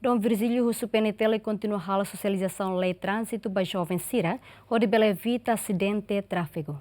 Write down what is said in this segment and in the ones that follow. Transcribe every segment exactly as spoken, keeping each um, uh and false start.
Dom Virgílio husu P N T L kontinua halo sosializasaun lei tránzitu ba joven sira, hodi bele evita asidente tráfiku.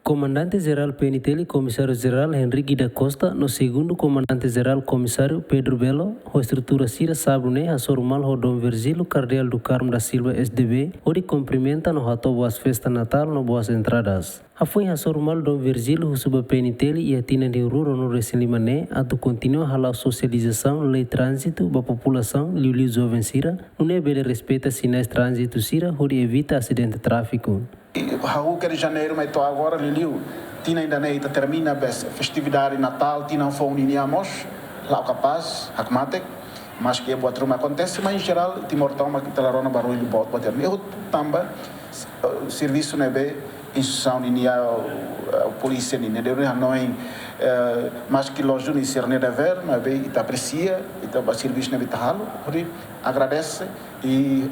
Komandante Jerál P N T L, Komisáriu Jerál Henrique da Costa, no Segundu Komandante Jerál, Komisáriu Pedro Belo, ho estrutura sira sábadu ne'e hasoru malu ho Dom Virgílio Cardeal do Carmo da Silva, S D B, hodi kumprimenta no hato'o boas festas Natál no boas entradas. Hafoin hasoru malu, Dom Virgílio husu ba P N T L iha tinan rihun rua ruanulu resin lima ne'e atu kontinua hala'o sosializasaun lei tránzitu ba populasaun, liuliu joven sira, nune'e bele respeita sinais tránzitu sira hodi evita asidente tráfiku. Hahú ke de janeiru mai to'o agora, liuliu tinan ida-ne'e ita termina ba festividade Natál, tinan foun nian mós, la'o kapás, hakmatek, maski buat ruma akontese, mas em geral, Timor tomak ita la rona barullu boot, boot. Ne'e hotu tanba, eh, servisu ne'ebé instituisaun nian, eh, polísia nian, ne'e hanoin, eh, maski lójiku nia sira-nia devér, maibé ita apresia, ita ba servisu ne'ebé ita halo, hodi agradese, i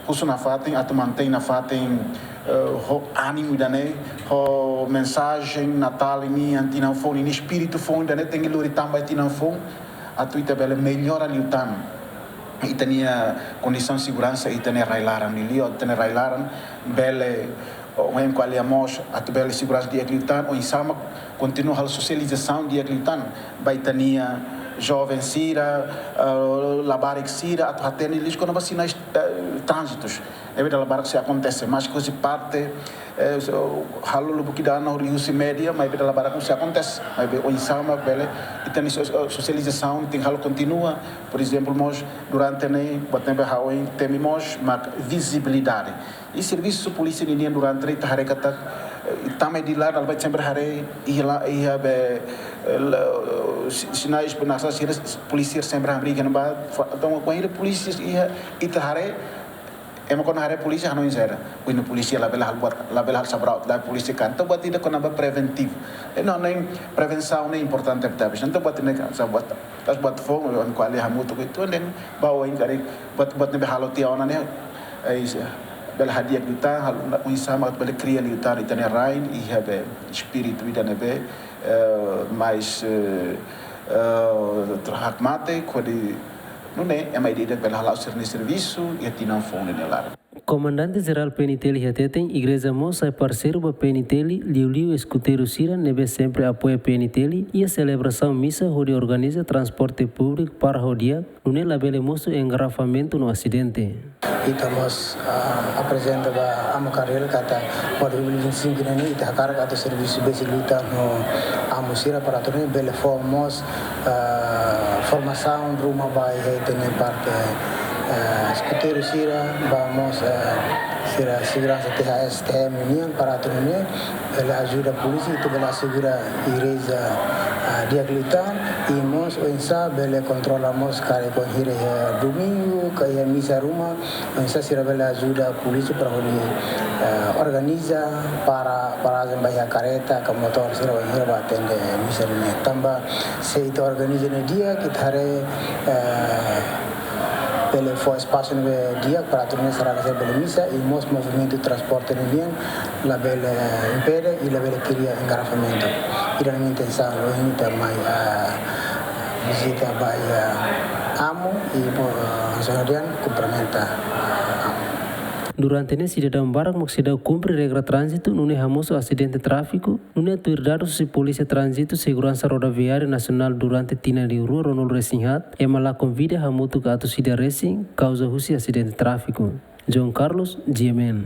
husu nafatin atu mantein nafatin, eh, ho ánimu ida-ne'e, ho mensajen Natál nian, tinan foun nian, espíritu foun ida-ne'e tenke lori tan ba tinan foun, atu ita bele mellora liután ita-nia kondisaun seguransa ita-nia rai-laran, liuliu ita-nia rai-laran bele, ohin ko'alia mós, atu bele seguransa di'ak liután, oinsá mak kontinua halo sosializasaun di'ak liután ba ita-nia joven sira, eh, labarik sira, atu hatene liu kona-ba sinais, eh, tránzitus. Ne'ebé dala barak sei akontese, mas husi parte, eh, so, halo lubuk ida-ne'e liuhusi média, maibé dala barak sei akontese. Maibé oinsá mak bele, ita-nia so-, sosializasaun tenke halo kontinua. Por ezemplu, mós durante ne'e, buat ne'ebé ha'u temi mós, mak vizibilidade. I servisu polísia nian durante ne'e ita haree katak, eh, tama di lar, albai sempre haree, iha la, iha be, eh, la, si-, sinais penasa sira, polísia sempre hamriik iha ne'ebá, fa-, entaun, kuandu polísia iha, ita haree, ema kuandu haree polísia hanoin sira, "Ui, ne'e polísia labele halo buat, labele halo sabraut, la polísia kan." Entaun buat ida kona-ba preventivu. E no, ne'e prevensaun ne'e importante tebes. Entaun buat ne'e kan, sa buat, tas buat foun, ohin ko'alia hamutuk uitoan, ne'e ba oin karik, buat, buat ne'ebé halo tiha ona ne'e, eh, is-, bele hadi'a liután, halo, oinsá mak bele kria liután, ita-nia rain, iha be espíritu ida ne'ebé, eh, mais, eh, eh, hakmatek, hodi nune'e ema ida-idak bele hala'o sira-nia servisu iha tinan foun nia laran. Komandante Jerál P N T L hateten, igreja mós sai parseiru ba P N T L, liuliu eskuteiru sira ne'ebé sempre apoia P N T L iha selebrasaun misa hodi organiza transporte públiku para ho di'ak, nune'e labele mosu engarrafamentu no asidente. Ita mós, ah, aprezenta ba Amu Cardeal katak ba dois mil e vinte e cinco ne'e ita hakarak atu servisu besik liután ho amu sira para atu nune'e bele fó mós, ah, formasaun ruma ba iha ita-nia parte, ah, eskuteiru sira, ba mós, ah, sira seguransa T H S, T M nian para atu nune'e bele ajuda polísia, atu bele asegura igreja, ah, di'ak liután, i mós oinsá bele kontrola mós karik bainhira iha domingu, ka iha misa ruma, oinsá sira bele ajuda polísia para hodi, eh, organiza para, para ajen ba iha kareta, ka motór sira bainhira ba atende misa nian. Tanba se ita organiza ne'e di'ak, ita haree, eh, bele fó espasu ne'ebé di'ak para atu nune'e sarani sira bele misa, i mós movimentu transporte nian labele impede i labele kria engarrafamentu. Ida-ne'e nia intensaun, ohin ita mai, ah, vizita ba iha amu, i, ah, hanesan ohin dehan kumprimenta, ah, amu. Durante ne'e sidadaun barak mak seidauk kumpre regra tránzitu, nune'e hamosu asidente tráfiku, nune'e tuir dadus husi Polísia Tránzitu Seguransa Rodoviária Nasionál durante tinan rihun rua ruanulu resin haat, ema lakon vida hamutuk atus ida resin kauza husi asidente tráfiku. João Carlos, G M N.